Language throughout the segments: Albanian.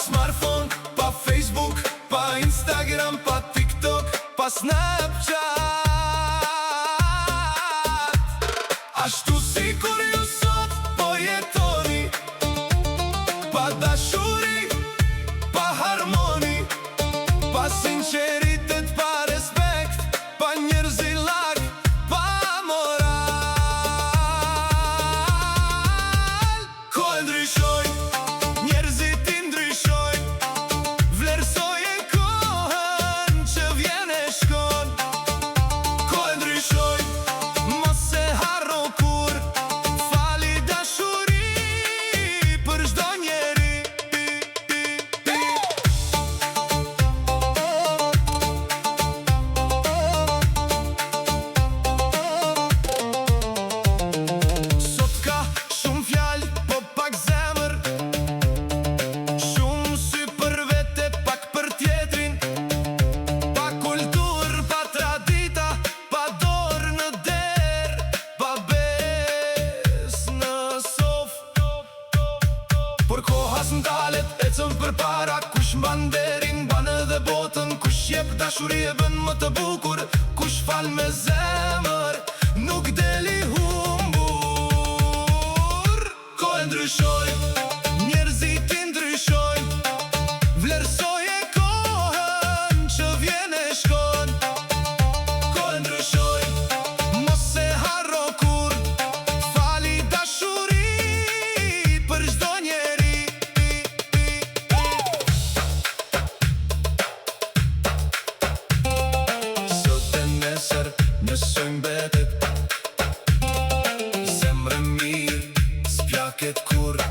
smartphone, pa Facebook, pa Instagram, pa TikTok, pa Snapchat. Ashtu sikur ju sot po jetoni, pa dashuri, pa harmoni, pa sinceritet, pa respekt, pa njerëzillak, pa moral. Koha ndryshoi, njerëzit i ndryshojnë. Vlerësoje kohën që vjen e shkon. Koha ndryshoi, mos e harro kurrë. Fali dashuri për çdo njeri. Sot ka shumë fjalë, po pak zemër. Shumë sy për vete, pak për tjetrin. Pa kultur, pa tradita, pa dorë në derë, pa besë në sofrë. Por koha s'ndalet, ecën përpara. Kush mban nderin, mban edhe botën. Kush jep dashuri e bën më të bukur. Kush fal me zemër, nuk del i humbur. Koha ndryshoi, njerëzit i ndryshojnë. Vlerësoje kohën që vjen e shkon. Koha ndryshoi, mos e harro kurrë. Fali dashuri për çdo njeri. Sot e nesër njësoj mbetet. Zemër e mirë s'plaket kurrë.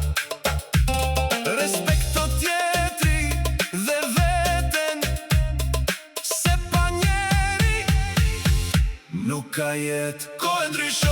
Respekto tjetri dhe veten, se pa njeri nuk ka jetë. Koha ndryshoi.